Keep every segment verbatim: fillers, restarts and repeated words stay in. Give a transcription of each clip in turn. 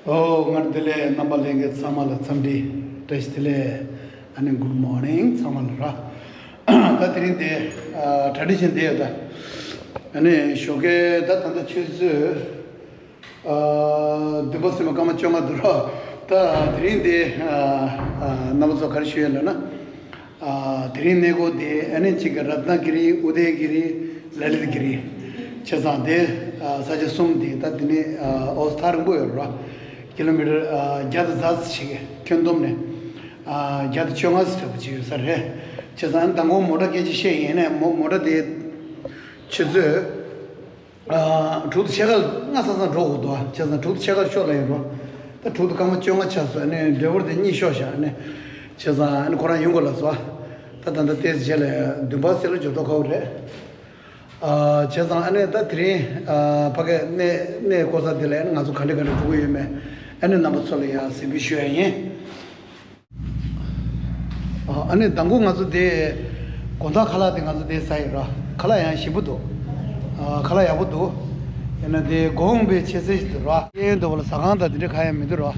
ཨོ། སྔར་བདེ་ལེགས། རྣམ་པ་ལྷན་རྒྱས་ཚང་མ་ལ་འཚམས་འདྲི་བཀྲ་ཤིས་བདེ་ལེགས། ཨ་ནི་good morning ཚང་མ་ལ་ར། ད་དེ་རིང་དེ་ཨ་གྲ་སྒྲིག་བྱས་བསྡད་ཡོད་ད། ཨ་ནི་ཞོགས་ཀས་ད་ད་ལྟ་ཆུ་ཚོད་ཨ་བདུན་པ་ཟིན་པ་སྐར་མ་བཅོ་ལྔ་འདུག་ར། ད་དེ་རིང་དེ་ཨ་ཨ་རྣམ་པ་ཚོ་ག་རེ་ཞུ་ཡས་ལབ་ན། ཨ་དེ་རིང་གནས་སྐོར་དེ་ཨ་ནི་གཅིག་གི་རཏྣ་གི་རི། ཨུ་དེ་གི་རི། ལ་ལི་ཏ་གི་རི། བྱས་ཙང་དེ་ཨ་ས་ཆ་གསུམ་དེ་ད་དེ་ནས་ཨ་ཨོ་ཐག་རིང་པོ་ཡོད་རེད་པ། ཀི་ལོ་མི་ཊར་ཨ་བརྒྱ་དང་ཙམ་ཞིག་ཁྱོན་བསྡོམས་ནས་ཨ་བརྒྱ་དང་བཅོ་ལྔ་ཙམ་འདྲ་པོ་ཅིག་ཡོད་ས་རེད། བྱས་ཙང་ཨ་ནི་མདང་དགོང་མོ་ཊ་སྐད་ཆ་བཤད་ཡིན་ནས་མོ་མོ་ཊ་དེ་ཆུ་ཚོད། ཨ་དྲུག་དང་ཕྱེད་ཀ་ལྔ་ས་ཙམ་འགྲོ་དགོས་འདུག་ཨ་བྱས་ཙང་དྲུག་དང་ཕྱེད་ཀ་ཤོག་ལབ་ཡིན་རོ། ད་དྲུག་དང་སྐར་མ་བཅོ་ལྔ་ཆགས་སོང་། ཨ་ནི་ཌ་རའི་ཝར་དེ་གཉིད་ཤོར་ཤག་ཨ་ནི་བྱས་ཙང་ཨ་ནི་ཁོ་རང་ཡོང་དགོས་ལབ་སོང་། ཨ་ད་ད་ལྟ་ཏོག་ཙམ་རྗེས་ལ་བདུན་པ་ཟེར་ལ་འབྱོར་ཐོག་ཁ་བོ་རེད། ཨ་བྱས་ཙང་ཨ་ནི་ད་དེ་རིང་ཨ་ཕ་གི་གནས་གནས་སྐོར་ས་དེ་ལ་ཨ་ནི་ང་ཚོ་ག་འདྲ་ག་འདྲ་འགྲོ་གི་ཡོད་མེད་ཨ་ནི་རྣམ་པ་ཚོ་ལ་ཡང་གཟིགས་འབུལ་ཞུ་ཡ་ཡིན། ཨ་ནི་མདང་དགོང་ང་ཚོ་དེ་དགོང་དག་ཁ་ལག་དེ་ང་ཚོ་དེ་ཟ་ཡིན་ར། ཁ་ལག་ཡང་ཞིམ་པོ་འདུག་ཨ་ཁ་ལག་ཡག་པོ་འདུག་ཡིན་ན་དེ་དགོང་པའི་ཆེ་ཚད་ཞིག་འདུག་ར། གཡས་གཡོན་དུ་བ་ལ་ཟ་ཁང་དང་དེ་འདྲ་གང་ཡང་མི་འདུག་ར།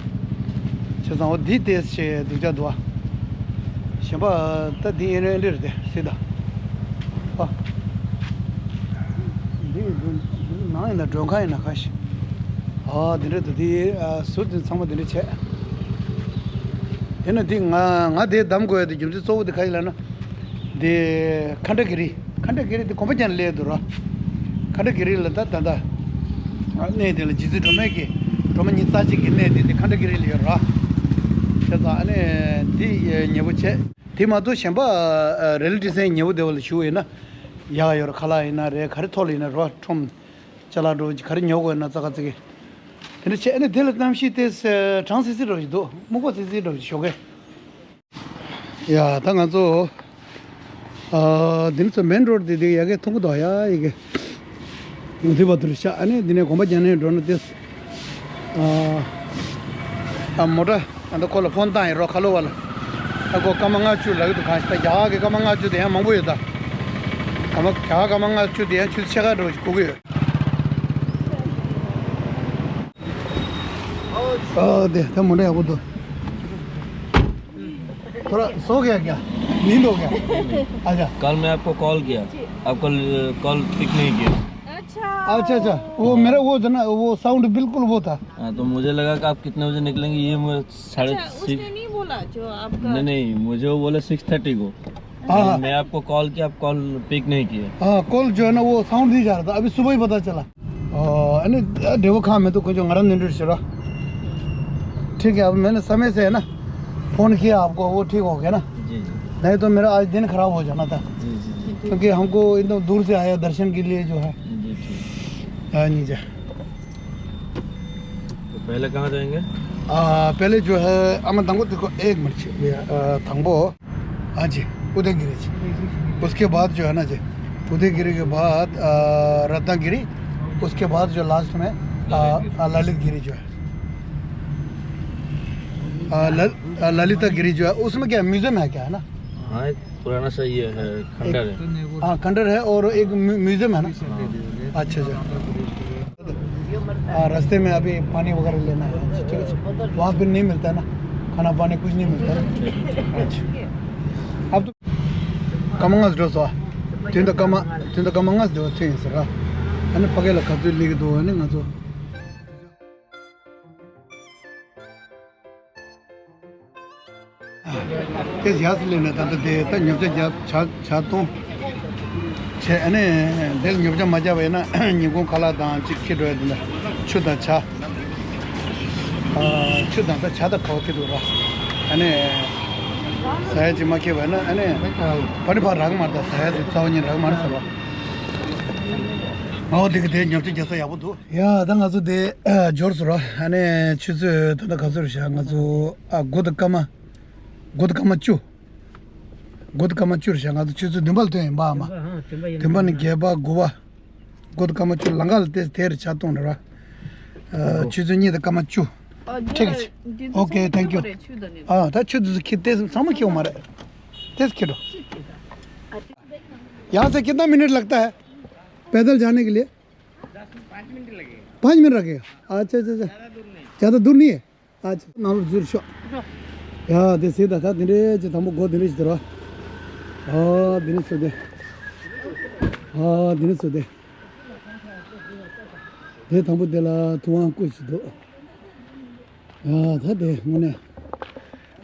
བྱས་ཙང་འོ་འདི་ཏོག་ཙམ་སྡུག་ཅག་འདུག་ཨ། གཞན་པ་ད་འདི་གཡས་གཡོན་འདི་རེད་དེ་སྲིད་ད། ཨ་འདི་ནང་ཡིན་ན་མགྲོན་ཁང་ཡིན་ན་ག་ཞིག་ཨ་འདི་འདྲ་འདུག་འདི་ཨ་ཟུར་དེ་ཚང་མ་འདི་འདྲ་བྱས། དེ་ན་འདི་ང་ང་དེ་གདམ་དགོས་ཡ་དེ་རྒྱུ་མཚན་གཙོ་བོ་དེ་ག་ཡིན་ལབ་ན། དེ་ཁ་འདྲ་གི་རི། ཁ་འདྲ་གི་རི་དེ་གོམ་པ་རྒྱག་ནས་སླེབས་འདུག་ར། ཁ་འདྲ་གི་རི་ལ་ད་ད་ད་གནས་དེ་ལ་རྗེ་བཙུན་སྒྲོལ་མ་གི་སྒྲོལ་མ་ཉི་ཤུ་རྩ་གཅིག་གི་གནས་དེ་དེ་ཁ་འདྲ་གི་རི་ལ་ཡོད་ར། བྱས་ཙང་ཨ་ནི་འདི་ཉེ་པོ་བྱས། དེ་མ་གཏོགས་གཞན་པ་རེ་ལི་ཊི་སན་ཉེ་པོ་དེ་བ་ལ་ཞུ་ཡིན་ན་ཡག་ཡོད་ར། ཁ་ལག་ཡིན་ན་རེད། ག་རེ་ཐོག་ལ་ཡིན་ན་རོ་ཁྲོམ་ཅ་ལག་འགྲོ་ག་རེ་ཉོ་དགོས་ན་ཙག་ཙིག་གི་དེ་འདྲ་བྱས། ཨ་ནི་དེ་ལ་གནམ་གཤིས་དེ་གྲང་སིལ་སིལ་འདྲ་ཞིག་འདུག་སྨུག་པ་སིལ་སིལ་འདྲ་ཞིག་ཞོགས་ཀས། ཡ་ད་ང་ཚོ་ཨ་འདི་ནས་ཚོ་མེན་རོ་ཌི་འདི་འདི་ཡ་གི་མཐོང་གི་འདུག་ཡ་ཡི་གེ་ང་ཚོའི་བར་དུ་རེད་ཤག་ཨ་ནི་འདི་ནས་གོམ་པ་རྒྱག་ནས་འགྲོ་ན་དེ་ཨ་ཨ་མོ་ཊ་ཨ་ད་ཁོ་ལ་ཕོན་བཏང་ཡིན་རོ། ཁ་ལོ་བ་ལ་ཨ་ཁོ་སྐར་མ་ལྔ་བཅུ་ལབ་ཀྱི་འདུག་གང་ཞིག་ད་རྒྱ་གར་གྱི་སྐར་མ་ལྔ་བཅུ་དེ་ཡང་མང་པོ་ཡོད་ད། སྐར་མ་རྒྱ་གར་སྐར་མ་ལྔ་བཅུ་དེ་ཡང་ཆུ་ཚོད་ཕྱེད་ཀ་འགྲོ་ཞིག་སྒུག་གི་ཡོད། ཨ་དེ་ད་མོ་ཊ་ཡག་པོ་འདུག थोड़ा सो गया क्या? नींद हो गया? अच्छा। कल मैं आपको कॉल किया, आप कॉल कॉल पिक नहीं किया। अच्छा। अच्छा, अच्छा, वो मेरा वो था ना, वो साउंड बिल्कुल वो था। हाँ, तो मुझे लगा कि आप कितने बजे निकलेंगे, ये मैं साढ़े अच्छा, सिक्स उसने नहीं बोला जो आपका नहीं, नहीं, मुझे वो बोला सिक्स थर्टी को। हाँ, हाँ। मैं आपको कॉल किया, आप कॉल पिक नहीं किए। हाँ, कॉल जो है ना, वो साउंड नहीं जा रहा था, अभी सुबह ही पता चला। ཨ་ནི་འབྲས་བུ་ཁ་མེད་དུ་ཀུན་སྤྱོད་ང་རང་ནས་འགྲུལ་ཞུ་ར། ठीक है, अब मैंने समय से है ना, फ़ोन किया आपको, वो ठीक हो गया ना? जी, जी। नहीं तो मेरा आज दिन खराब हो जाना था। जी, जी, जी। क्योंकि हमको एकदम दूर से आया, दर्शन के लिए जो है। जी, ठीक। हाँ, जी, जी। तो पहले कहाँ जाएंगे? आ, पहले जो है, अमन तंगो देखो, एक मिनट, भैया, आ, तंगो। हाँ जी, उदयगिरी जी। उसके बाद जो है ना जी, उदयगिरी के बाद, आ, रत्नागिरी, उसके बाद जो लास्ट में, आ, आ, ललित गिरी जो है। आ, लल-, आ, ललिता गिरी जो है, उसमें क्या म्यूजियम है क्या, है ना? हाँ, एक पुराना सा ये है, खंडर है। हाँ, खंडर है और एक म्यू-, म्यूजियम है ना? अच्छा, अच्छा। हाँ, रास्ते में अभी पानी वगैरह लेना है, ठीक है? वहाँ पे नहीं मिलता है ना, खाना पानी कुछ नहीं मिलता है ना? अच्छा। अब तो སྐར་མ་ལྔ་འགྲོ་སོང་། དུས་ད་སྐར་མ་དུས་ད་སྐར་མ་ལྔ་འདི་བ་ཐོན་ཡིན་ཟེར་ར། ཨ་ནི་ཕ་གི་ལ་ག་ཚོད་སླེབས་ཀྱི་འདུག་ཨ་ནི་ང་ཚོ། དེ་ཡར་སླེབས་ནས་ད་ལྟ་དེ་ད་ཉོ་ཆ་བརྒྱབ་ཇ་ཇ་བཏུང་བྱས། ཨ་ནི་དེ་ལ་ཉོ་ཆ་མ་བརྒྱབ་པ་ཡིན་ན་ཉིན་གུང་ཁ་ལག་དང་གཅིག་ཁྱེར་འགྲོ་ཡ་དེ་འདྲ། ཆུ་དང་ཇ། ཨ་ཆུ་དང་ད་ཇ་དང་ག་བ་ཁྱེར་འགྲོ་ར། ཨ་ནི་ཟ་ཡ་གཅིག་མ་ཁྱེར་བ་ཡིན་ན་ཨ་ནི་ཕ་ནི་ཕ་རག་མ་རེད། ད་ཟ་ཡ་དེ་རྩ་བ་ཉིད་རག་མ་རེད་ཟེར་བ། ཨོ་དེ་གི་དེ་ཉོ་ཆ་རྒྱག་ས་ཡག་པོ་འདུག་ཡ་ད་ང་ཚོ་དེ་འབྱོར་སོང་ར། ཨ་ནི་ཆུ་ཚོད་ད་ལྟ་ག་ཚོད་རེད་ཤག་ང་ཚོ་ཨ་དགུ་དང་སྐར་མ་དགུ་དང་སྐར་མ་བཅུ། དགུ་དང་སྐར་མ་བཅུ་རེད་ཤག་ང་ཚོ་ཆུ་ཚོད་བདུན་པ་ལ་ཐོན་ཡིན་པ་ཨ་མ། བདུན་པ་ནས་བརྒྱད་པ་དགུ་པ། དགུ་དང་སྐར་མ་བཅུ་ལམ་ཁ་ལ་དེ་དེ་རེད་ཇ་བཏུང་རེད་ར། ཨ་ཆུ་ཚོད་གཉིས་དང་སྐར་མ་བཅུ། ཨ་ཁྲིག་ཨ་ཨོ་ཁེ་ཐེང་ཀྱུ། ཨ་ད་ཆུ་ཚོད་ཁྱི་དེ་ཚང་མ་ཁྱེར་མ་རེད། དེ་ཁྱེར་འགྲོ། यहाँ से कितना मिनट लगता है पैदल जाने के लिए? पाँच मिनट रखे। अच्छा, अच्छा, अच्छा। ज़्यादा दूर नहीं है। अच्छा, ནང་ལོགས་འཛུལ་ཤོག་ཡ། དེ་ཟེར་ད་ད་དེ་འདྲས་ཅིག་དང་པོ་སྒོ་དེ་འདྲས་ཅིག་དེ་ར། ཨ་དེ་འདྲས་ཚོ་དེ། ཨ་དེ་འདྲས་ཚོ་དེ། དེ་དང་པོ་དེ་ལ་ཐུབ་དབང་སྐུ་ཞིག་འདུག་ཡ་ད་དེ་དངོས་གནས།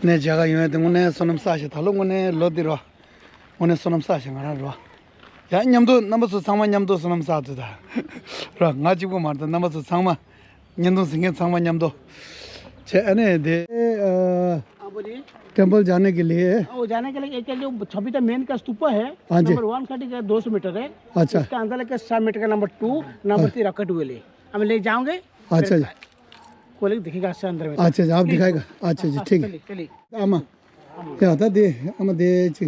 ནས་མཇལ་ཁ་ཡོང་ཡ་དེ་དངོས་གནས་བསོད་ནམས་བསགས་ཤིག་ད་ལོ་དངོས་གནས་ལོ་འདི་ར། དངོས་གནས་བསོད་ནམས་བསགས་ཤིག་ང་རང་ར། ཡ་མཉམ་དུ་རྣམ་པ་ཚོ་ཚང་མ་མཉམ་དུ་བསོད་ནམས་བསགས་ཚུལ་ད། ར་ང་གཅིག་པུ་མ་རེད། རྣམ་པ་ཚོ་ཚང་མ། བརྙན་ཐུང་གཟིགས་མཁན་ཚང་མ་མཉམ་དུ། བྱས་ཨ་ནི་དེ། ཨ། हाँ, बोलिए। टेम्पल जाने के लिए। वो जाने के लिए, एक के लिए छवि तो मेन का स्तूपा है। हाँ जी। नंबर वन का ठीक है, दो सौ मीटर है। अच्छा। इसका अंदर लेके सौ मीटर का नंबर टू, नंबर हाँ। थ्री रॉकेट वेल है। हम ले जाओगे। अच्छा जी। कोई दिखेगा अच्छा अंदर में। अच्छा जी, आप दिखाएगा। अच्छा जी, ठीक है। चलिए, चलिए। आमा। या, ता दे, आमा दे, ची।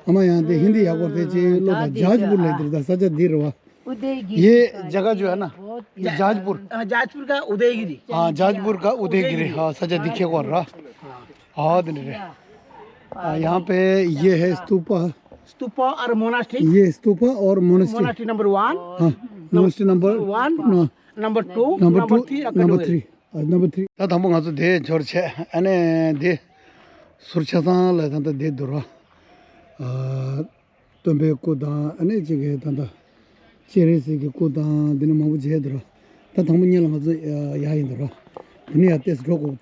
आमा यहाँ दे, हिंदी या बोलते, ची, लो, हाँ, जाजपुर ले दे, दा, सजा दे रवा। ये जगह जो है ना, ये जाजपुर। हाँ, जाजपुर का उदयगिरी। हाँ, जाजपुर का उदयगिरी। हाँ, सजा दिखे को रहा। हाँ, दिन रे। हाँ, यहाँ पे ये है स्तूपा। स्तूपा और मोनास्ट्री। ये स्तूपा और मोनास्ट्री। Monastery number one. हाँ, monastery number one. Number two, number two, number three. Number three. ད་དང་པོ་ང་ཚོ་དེ་འབྱོར་བྱས་ཨ་ནི་དེ་ཟུར་ཆ་ཚང་ལ་ད་ལྟ་དེ་འདུག་ར། སྟོན་པའི་སྐུ་དང་ཨ་ནི་གཅིག་གི་ད་ལྟ་སྤྱན་རས་གཟིགས་ཀྱི་སྐུ་དང་འདི་ནི་མང་པོ་མཇལ་འདུག་ར། ད་དང་པོ་ཉིད་ལ་ང་ཚོ་ཡར་ཡིན་འདུག་ར། དེ་ནི་ཡར་ཏོག་ཙམ་འགྲོ་དགོས་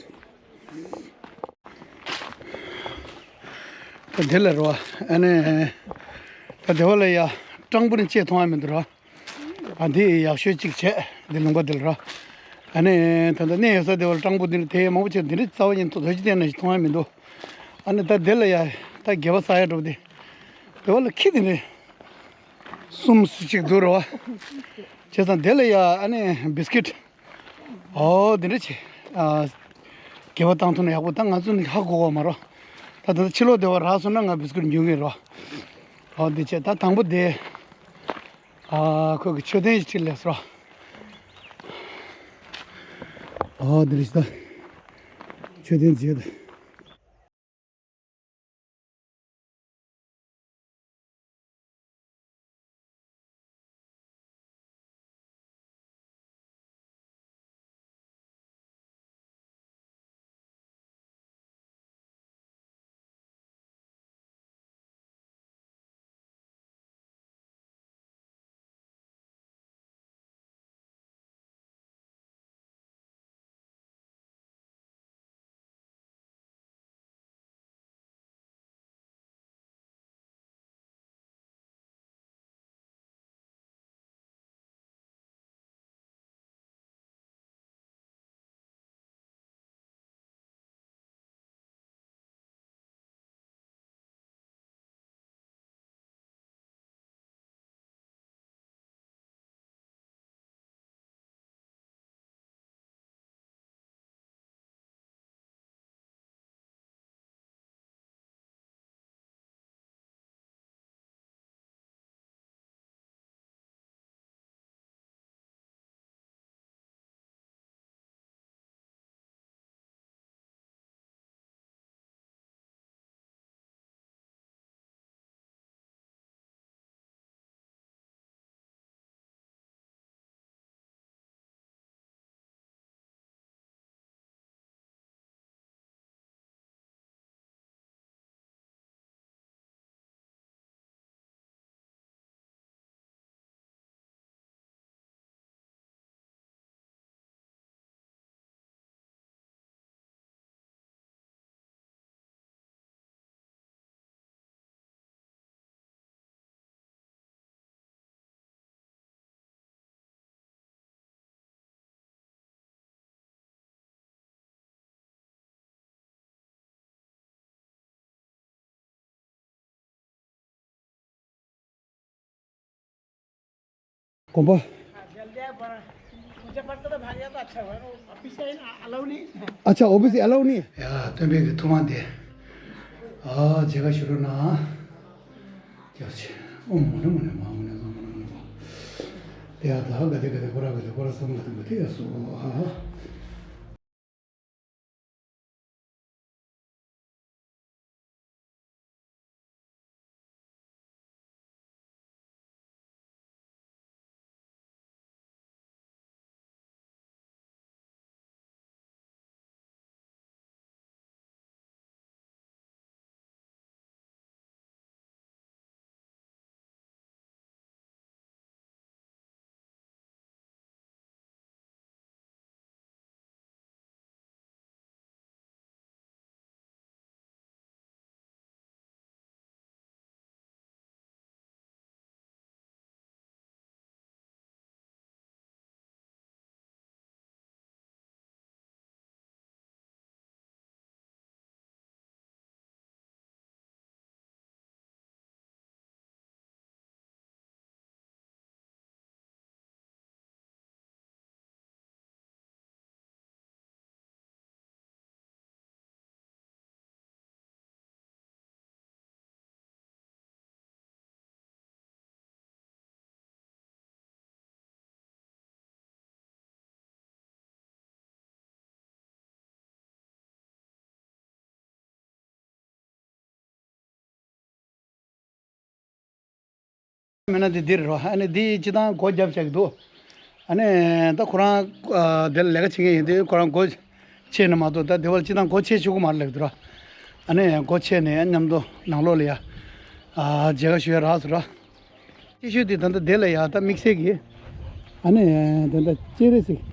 འདུག་ད་དེ་ལ་ར་ཨ་ནི་ད་དེ་བ་ལ་ཡ་སྤྲང་པོ་ནི་ཅེས་མཐོང་ཡ་མི་འདུག་ར། ཨ་འདི་ཡག་ཤོས་གཅིག་བྱས་འདི་ལུང་པ་འདི་ལ་ར། ཨ་ནི་ད་ལྟ་གནས་ཡོད་ས་དེ་བ་ལ་སྤྲང་པོ་འདི་ལ་དེ་མང་པོ་བྱས་འདི་འདྲའི་རྩ་བ་ཉིད་དུ་རྡོ་རྗེ་གདན་ནང་བཞིན་མཐོང་ཡ་མི་འདུག་ཨ་ནི་ད་དེ་ལ་ཡ་ད་སྒལ་པ་ཟ་ཡ་འགྲོ་དེ། དེ་བ་ལ་ཁྱི་དེ་འདྲའི་གསུམ་གཅིག་འདུག་ར་བ། བྱས་ཙང་དེ་ལ་ཡ་ཨ་ནི་བིས་ཀིཊ། ཨོ་དེ་འདྲ་བྱས། ཨ་སྒལ་པ་བཏང་ཐུབ་ན་ཡག་པོ། ད་ང་ཚོ་ནི་ཧ་གོ་གོ་མ་ར། ད་ད་ཕྱི་ལོགས་དེ་བ་རག་སོང་ན་ང་བིས་ཀིཊ་འཇུ་གི་ར། ཨོ་དེ་བྱས་ད་དང་པོ་དེ། ཨ་ཁོ་གི་མཆོད་རྟེན་ཞིག་ལས་སོ། ཨ་འདི་རེད་ད། མཆོད་རྟེན་མཇལ་ད། དགོན་པ། अच्छा, ओबीसी अलाउ नहीं है। ཡ་སྟོན་པའི་གི་ཐུགས་དབང་དེ། ཨ་མཇལ་ཁ་ཞུ་རོགས་གནང་། ཀྱག་ཆེ། ཨོཾ་མུ་ནེ་མུ་ནེ་མ་མུ་ནེ་ཛོ་མུ་ནེ་མུ་ནེ་བྷ། དེ་ཡ་ད་ག་དེ་ག་དེ་ཀོ་ར་ག་དེ་ཀོ་ར་སམ་ག་དེ་མ་དེ་ཡ་སོ་ཧ་ཧ། མེད་ན་དེ་འདིར་རོ། ཨ་ནི་འདི་སྤྱི་བཏང་སྒོ་རྒྱབ་བྱ་གི་འདུག་ཨ་ནི་ད་ཁོ་རང་ཨ་དེ་ལ་ལས་ཀ་བྱེད་མཁན་ཡིན་དུས་ཁོ་རང་སྒོ་ཕྱེ་ནས་མ་གཏོགས་ད་དེ་བར་སྤྱི་བཏང་སྒོ་ཕྱེ་ཆོག་གི་མ་རེད་ལབ་འདུག་ར། ཨ་ནི་སྒོ་ཕྱེ་ནས་མཉམ་དུ་ནང་ལོགས་ལ་ཡ་ཨ་མཇལ་ཁ་ཞུ་ཡ་རག་སོང་ར། ཤེད་ཤུལ་དེ་ད་ལྟ་དེ་ལ་ཡ་ད་དམིགས་བསལ་གྱི་ཨ་ནི་ད་ལྟ་སྤྱན་རས་གཟིགས།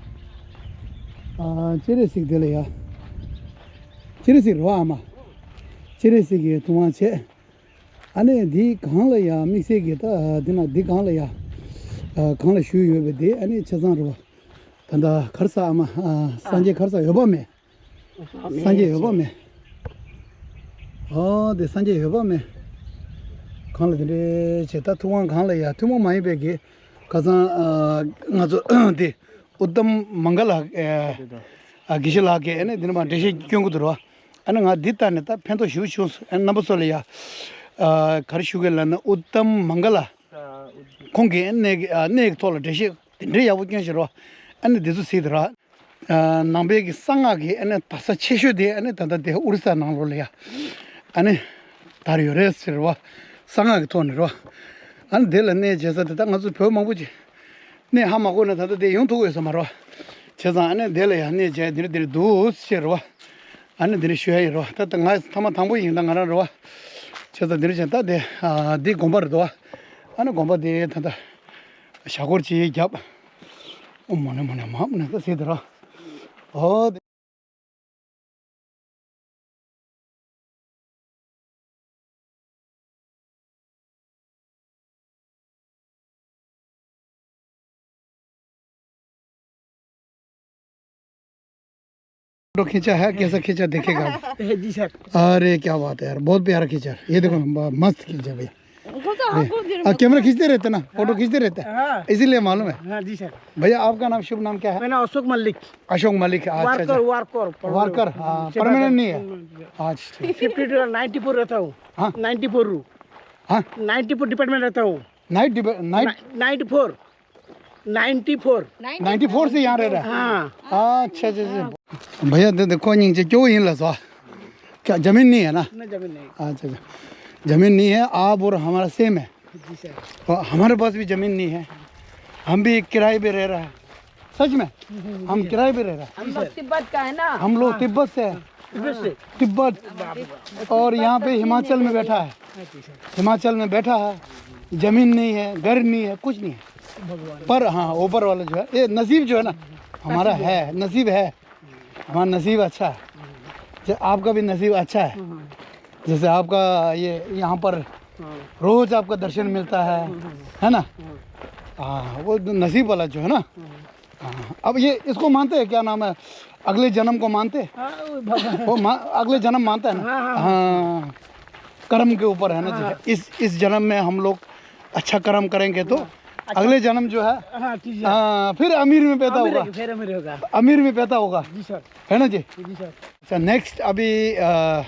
ཨ་སྤྱན་རས་གཟིགས་དེ་ལ་ཡ། སྤྱན་རས་གཟིགས་རེད་བ་ཨ་མ། སྤྱན་རས་གཟིགས་ཀྱི་ཐུབ་དབང་བྱས། ཨ་ནི་འདིའི་སྒང་ལ་ཡ་དམིགས་བསལ་གྱི་ད་འདི་ན་འདི་སྒང་ལ་ཡ། ཨ་སྒང་ལ་བཞུགས་ཡོད་པའི་འདི་ཨ་ནི་ཆ་ཚང་རེད་བ། ད་ལྟ་ག་རེ་ཟ་ཨ་མ། ཨ་སངས་རྒྱས་ག་རེ་ཟ་འོད་དཔག་མེད། སངས་རྒྱས་འོད་དཔག་མེད། ཨོ་དེ་སངས་རྒྱས་འོད་དཔག་མེད། སྒང་ལ་དེ་འདྲའི་བྱས་ད་ཐུབ་དབང་སྒང་ལ་ཡ་ཐུན་མོང་མ་ཡིན་པའི་གི་ཁ་སང་ཨ་ང་ཚོ་དེ་ཨུ་ཏམ་མང་ག་ལ་ཨ་དགེ་བཤེས་ལགས་ཀྱིས་ཨ་ནི་དེ་ནས་མར་འགྲེལ་བཤད་སྐྱོན་གི་འདུག་རོ། ཨ་ནི་ང་འདི་ལྟ་ནས་ད་ཕན་ཐོགས་ཞེ་པོ་བྱུང་སོང་། ཨ་རྣམ་པ་ཚོ་ལ་ཡ་ཨ་ག་རེ་ཞུ་གི་ལབ་ན་ཨུ་ཏམ་མང་ག་ལ་ཁོང་གིས་ཨ་གནས་ཀྱི་ཨ་གནས་ཀྱི་ཐོག་ལ་འགྲེལ་བཤད་དེ་འདྲའི་ཡག་པོ་སྐྱོན་བཞག་རོ། ཨ་ནི་འདི་ཚོ་གཟིགས་དང་ར། ཨ་ནང་པའི་གི་གསང་སྔགས་ཀྱི་ཨ་ནི་དར་ས་ཆེ་ཤོས་དེ་ཨ་ནི་ད་ལྟ་དེ་ཨོ་རི་ས་ནང་ལོགས་ལ་ཡ་ཨ་ནི་དར་ཡོད་རེད་ཟེར་བ། གསང་སྔགས་ཀྱི་ཐོག་ནས་རོ། ཨ་ནི་དེ་ལ་གནས་མཇལ་ས་དེ་ད་ང་ཚོ་བོད་མང་པོ་ཅིག་གནས་ཧ་མ་གོ་ན་ད་ལྟ་དེ་ཡོང་ཐུབ་ཡོད་ས་མ་རོ། བྱས་ཙང་ཨ་ནི་དེ་ལ་ཡ་གནས་མཇལ་འདི་འདྲ་འདི་འདྲ་འདུག་ཟེར་བ། ཨ་ནི་འདི་འདྲ་ཞུ་ཡ་ཡིན་རོ། ད་ལྟ་ང་ཐ་མ་དང་པོ་ཡིན་ད་ང་རང་རོ། བྱས་ཙང་འདི་འདྲ་བྱས་ད་དེ་ཨ་འདི་དགོན་པ་རེད་དོ། ཨ་ནི་དགོན་པ་དེ་ད་ལྟ་ཞྭ་སྒོར་ཅིག་བརྒྱབ། ཨོ་མོ་ནེ་མོ་ནེ་མ་མོ་ནེ་ད་ཟེར་དེ་ར། ཨོ་དེ། फोटो खींचा है, कैसा खींचा देखेगा आप। जी सर। अरे क्या बात है यार, बहुत प्यारा खींचा। ये देखो ना, ब-, मस्त खींचा भैया। कौन सा ये, आपको दे रहे आ, हैं? कैमरा खींचते रहते ना, फोटो हाँ। खींचते रहते हैं। हाँ। इसीलिए मालूम है। हाँ जी सर। भैया, आपका नाम, शुभ नाम क्या है? मेरा अशोक मलिक। अशोक मलिक, अच्छा, वर्कर, अच्छा। वर्कर, वर्कर, हाँ, सेवा परमानेंट कर-, नहीं है। हम्म। अच्छा, ठीक। फिफ्टी टू, नाइन्टी फोर रहता हूँ। हाँ। नाइन्टी फोर रू। हाँ। नाइन्टी फोर डिपार्टमेंट रहता हूँ। नाइट डिपा-, नाइट ना-, ninety four. Ninety four. Ninety four से यहाँ रह रहा है? हाँ। अच्छा, अच्छा, अच्छा। भैया, दे-, देखो, नीचे क्यों ही लगा? क्या जमीन नहीं है ना? नहीं, जमीन नहीं। अच्छा, अच्छा। जमीन नहीं है, आप और हमारा सेम है। जी सर। और हमारे पास भी जमीन नहीं है, हम भी किराए पे रह रहा है। सच में, हम किराए पे रह रहा है। हम लोग तिब्बत का है ना। हम लोग तिब्बत से हैं। तिब्बत से। तिब्बत। और यहाँ पे हिमाचल में बैठा है। हिमाचल में बैठा है, जमीन नहीं है, घर नहीं है, कुछ नहीं है। पर हाँ, ऊपर वाला जो है, ये नसीब जो है ना, हमारा है, नसीब है। हमारा नसीब अच्छा है। जो आपका भी नसीब अच्छा है। जैसे आपका ये यहाँ पर रोज आपका दर्शन मिलता है, है ना? हाँ, वो नसीब वाला जो है ना। हाँ, अब ये इसको मानते हैं, क्या नाम है, अगले जन्म को मानते हैं? हाँ, वो भगवान। वो मा-, अगले जन्म मानता है ना? हाँ, हाँ, हाँ। हाँ, कर्म के ऊपर है ना जी। हाँ। इस, इस जन्म में हम लोग अच्छा कर्म करेंगे तो हाँ, अच्छा। अगले जन्म जो है, हाँ, ठीक है। हाँ, फिर अमीर में पैदा अमीर होगा। होगा, फिर अमीर होगा। अमीर में पैदा होगा। जी सर। है ना जी? जी सर। अच्छा, नेक्स्ट अभी, अ,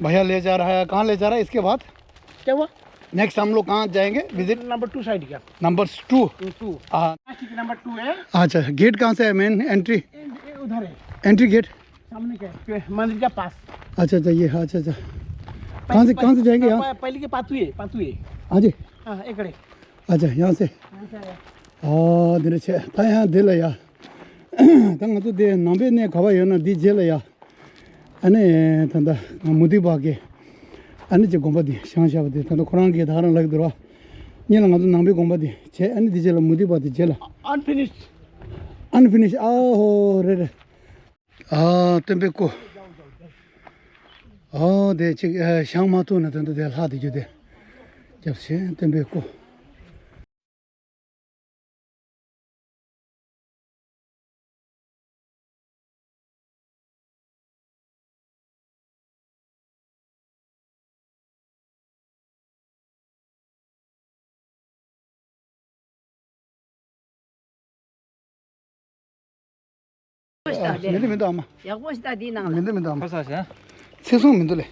भैया ले जा रहा है, कहाँ ले जा रहा है इसके बाद? क्या हुआ? नेक्स्ट हम लोग कहाँ जाएंगे विजिट? नंबर टू साइड का। Number two. टू। हाँ। ठीक, नंबर टू है। अच्छा, गेट कहाँ से है, मेन एंट्री? ये, ये उधर है। Entry gate? सामने का है, मंदिर का पास। अच्छा, अच्छा, ये, अच्छा, अच्छा। कहाँ से, पहले, कहाँ से जाएंगे यहाँ? पह-, पहले के पातुए, पातुए। हाँ जी। हाँ, एकड़े। अच्छा, यहाँ से। यहाँ से आया। ཨ་འདི་འདྲ་བྱས་ད་ཡང་འདི་ལ་ཡ། ད་ང་ཚོ་འདི་ནང་པའི་གནས་ག་པར་ཡོད་ན་འདི་རྗེས་ལ་ཡ། ཨ་ནི་ད་ལྟ་མུ་ཏིག་བར་གྱི་ཨ་ནི་ཅིག་དགོན་པ་འདི་བཞེངས་བཞག་པ་འདི་ད་ལྟ་ཁོ་རང་གིས་ད་ག་རང་ལབ་ཀྱི་འདུག་ར། སྔོན་ལ་ང་ཚོ་ནང་པའི་དགོན་པ་འདི་བྱས། ཨ་ནི་འདི་རྗེས་ལ་མུ་ཏིག་བར་འདི་རྗེས་ལ། Unfinished. Unfinished. ཨ་ཧོ་རེད་རེད། ཨ་སྟོན་པའི་སྐུ། ཨོ་དེ་ཅིག་ཨ་བཞེངས་མ་ཐུབ་ན་དོན་དུ་དེ་ལྷག་བསྡད་རྒྱུ་དེ། རྒྱབ་ཆེན་སྟོན་པའི་སྐུ། ཡག་པོ་ཞིག་ལྟ་དེ། མི་འདུག་མི་འདུག་ཨ་མ། ཡག་པོ་ཞིག་ལྟ་དེའི་ནང་ལ། མི་འདུག་མི་འདུག་ཨ་མ། ཁ་ས་ཞེ། ཚེ་སྲུང་མི་འདུག་ལེ།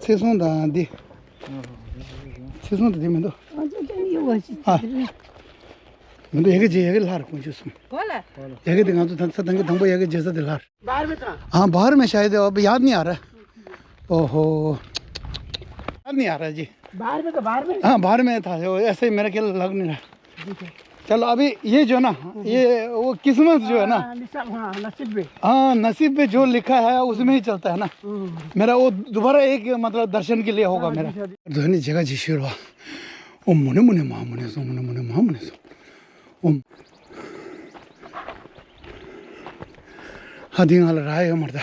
ཚེ་སྲུང་དང་འདི། ཚེ་སྲུང་དང་འདི་མི་འདུག་ཨ། མི་འདུག་ཡ་གི་རྗེས་ཡ་གི་ལྷར་དཀོན་མཆོག་གསུམ། གོ་ལ། ཡ་གི་དེ་ང་ཚོ་ད་ས་དང་གི་དང་པོ་ཡ་གི་རྗེས་ས་དེ་ལྷར། बाहर में था। हाँ, बाहर में शायद है, अब याद नहीं आ रहा। ओहो। याद नहीं आ रहा जी। बाहर में तो, बाहर में। हाँ, बाहर में था, वो ऐसे ही मेरा ख्याल लग नहीं रहा। चलो, अभी ये जो ना, ये वो किस्मत जो है ना। हाँ, निशा-, हाँ, नसीब भी। हाँ, नसीब पे जो लिखा है, उसमें ही चलता है ना। हम्म। मेरा वो दोबारा एक, मतलब, दर्शन के लिए होगा हाँ, मेरा। जी, जी। ध्वनि जगह जी शुरू हुआ। ओम मने मने महा मने सो, मने मने महा मने सो। ཨོམ། ཧ་དེ་ང་ལ་རག་ཡོད་མ་རེད་ད།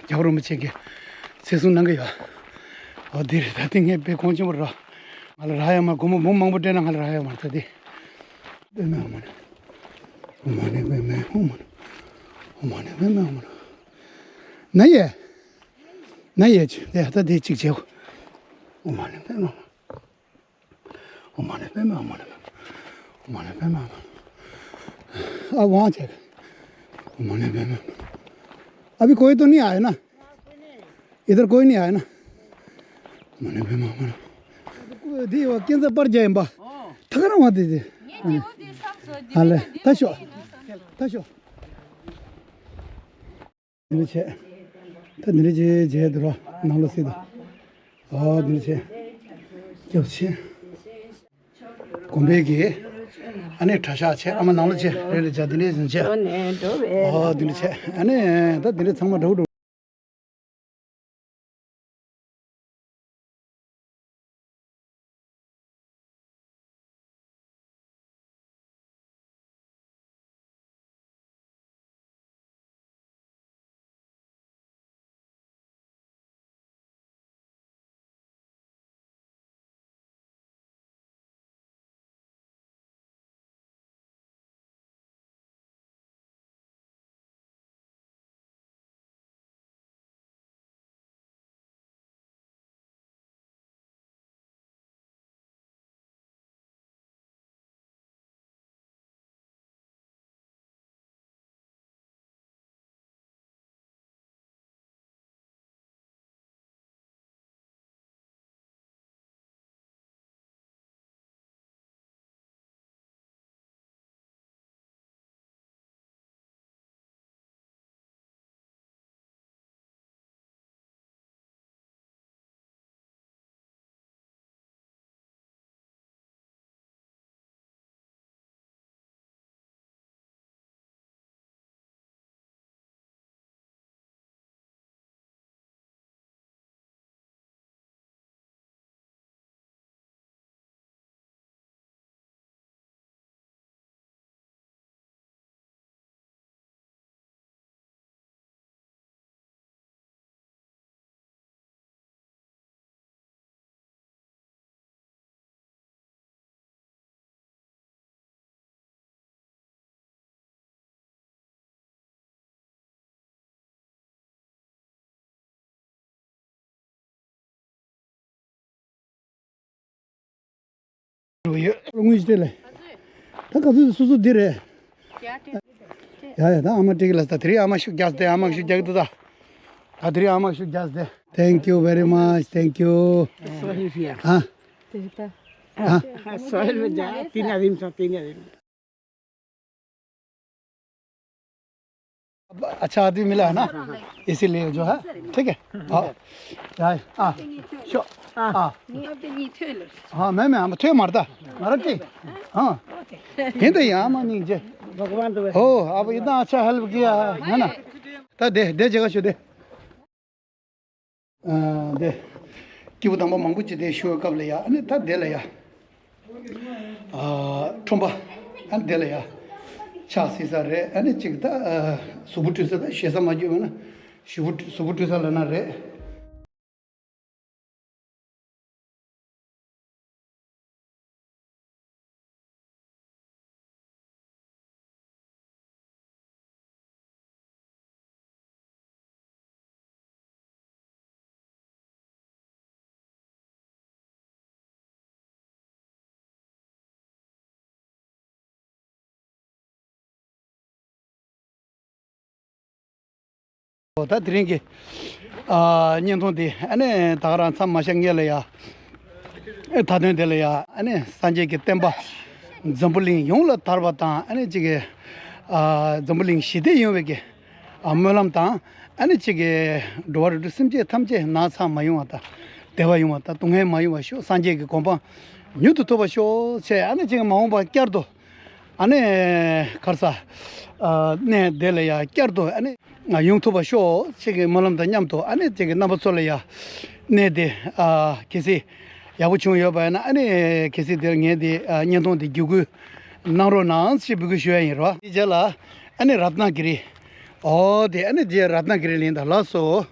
རྒྱལ་བ་རིན་པོ་ཆེ་གིས་གསན་བསམ་གནང་གི་ཡོད། ཨོ་དེ་རེད་ད། དེ་ངས་དཔེ་གོང་ཆེན་པོ་རེད། ང་ལ་རག་ཡོད་མ་རེད། སྒོར་མོ་འབུམ་མང་པོ་སྤྲད་ན་ང་ལ་རག་ཡོད་མ་རེད་ད་དེ། པདྨེ་ཨོམ་ཨོམ་ཨོམ་པདྨེ་ཨོམ་ཨོམ་པདྨེ་ཨོམ་ཨོམ། ན་ཡེ། ན་ཡེ་ཅི་དེ་ད་དེ་གཅིག་བྱེད། ཨོམ་ཨོམ་པདྨེ་ཨོམ། ཨོ་མ་ཎི་པདྨེ། ཨོ་མ་ཎི་པདྨེ། ཨོ་མ་ཎི་པདྨེ། ཨ་ཝང་ཆེ། ཨོ་མ་ཎི་པདྨེ། अभी कोई तो नहीं आया ना? इधर कोई नहीं आया ना? ཨོ་མ་ཎི་པདྨེ། ཨོ་མ་ཎི། दी वो किन से पर जाए बा? थकरा वहाँ दे दे। हाले। तशो। तशो। འདི་འདྲ་བྱས། ད་འདི་འདྲ་བྱས་བྱས་འདུག་ར། ནང་ལ་སྲིད་དོ། ཨ་འདི་འདྲ་བྱས། སྐྱབས་ཆེ། དགོན་པའི་གི། ཨ་ནི་གྲྭ་ཤག་བྱས། ཨ་མ་ནང་ལ་བྱས། རེད་རེད་བྱས། འདི་འདྲ་བྱས། འགྲོ་ནས་འགྲོ་བའི། ཨ་འདི་འདྲ་བྱས། ཨ་ནི་ད་འདི་འདྲ་ཚང་མ་འགྲོ་འགྲོ། ཡོད། དངུལ་ཅི་ལས། ད་ག་ཚོད་སོ་སོ་འདི་རེད། ཡ་ཡ། ད་ཨ་མ་སྤྲད་གི་ལ། ད་དེ་རིང་ཨ་མ་ཤུགས་རྒྱག་སྟེ། ཨ་མ་ཤུགས་རྒྱག་གི་འདུག་ད། ད་དེ་རིང་ཨ་མ་ཤུགས་རྒྱག་སྟེ། Thank you very much. Thank you. Sohail भैया। हाँ। तेरी तो हाँ। सोहेल भैया, तीन आदमी था, तीन आदमी। अच्छा आदमी मिला है ना, इसीलिए जो है। ठीक है। हाँ। हाँ। हाँ। हाँ। हाँ, मैं, मैं, हम थे मरता। मरत थी। हाँ। ये तो यहाँ मानी जे। भगवान तो हो, अब इतना अच्छा हेल्प किया है, है ना? तो दे, दे जगह से दे। ཨ་དེ། སྐྱེས་བུ་དམ་པ་མང་པོ་ཅིག་དེ་བཞུགས་པའི་སྐབས་ལ་ཡ། ཨ་ནི་ད་དེ་ལ་ཡ། ཨ་ཁྲོམ་པ། ཨ་ནི་དེ་ལ་ཡ། ཕྱག་བསིལ་ས་རེད། ཨ་ནི་ཅིག་ད་ཨ་གཟུགས་པོ་བཀྲུས་ས། ད་ཞེ་ས་མ་བཀྲུས་པ་ན། གཟུགས་པོ་བཀྲུས་ས་ལབ་ན་རེད། ད་དེ་རིང་གི་ཨ་བརྙན་ཐུང་འདི་ཨ་ནི་ད་ག་རང་མཚམས་མ་བཞག་སྔོན་ལ་ཡ། མཐའ་དོན་དེ་ལ་ཡ། ཨ་ནི་སངས་རྒྱས་ཀྱི་བསྟན་པ་འཛམ་བུ་གླིང་ཡོངས་ལ་དར་བ་དང་། ཨ་ནི་གཅིག་གི་ཨ་འཛམ་བུ་གླིང་ཞི་བདེ་ཡོང་བའི་གི་ཨ་སྨོན་ལམ་དང་། ཨ་ནི་གཅིག་གི་འགྲོ་བ་རིགས་དྲུག་སེམས་ཅན་ཐམས་ཅད་ན་ཚ་མ་ཡོང་བ་དང་ བདེ་བ་ཡོང་བ་དང་སྡུག་བསྔལ་མ་ཡོང་བ་ཤོག་སངས་རྒྱས་ཀྱི་གོ་འཕང་མྱུར་དུ་ཐོབ་པ་ཤོག་ཅེས། ཨ་ནི་ཅིག་མ་འོངས་པ་བསྐྱར་དུ་ཨ་ནི་ག་རེ་ཟ། ཨ་གནས་དེ་ལ་ཡ་བསྐྱར་དུ་ཨ་ནི་ཡོང་ཐུབ་པ་ཤོག་ཅེས་ཀྱི་སྨོན་ལམ་དང་མཉམ་དུ། ཨ་ནི་ཅིག་རྣམ་པ་ཚོ་ལ་ཡ་གནས་དེ་ཨ་གལ་སྲིད་ཡག་པོ་བྱུང་ཡོད་པ་ཡིན་ན། ཨ་ནི་གལ་སྲིད་དེར་ངས་དེ་ཨ་བརྙན་ཐུང་དེ་བརྒྱུད་སྐུལ་གནང་རོགས་གནང་ཞེས་འབོད་སྐུལ་ཞུ་ཡ་ཡིན་རོ། དེ་རྗེས་ལ་ཨ་ནི་རཏྣ་གི་རི། ཨོ་དེ་ཨ་ནི་དེ་རཏྣ་གི་རི་ལ་ཡིན་ད། ལགས་སོ།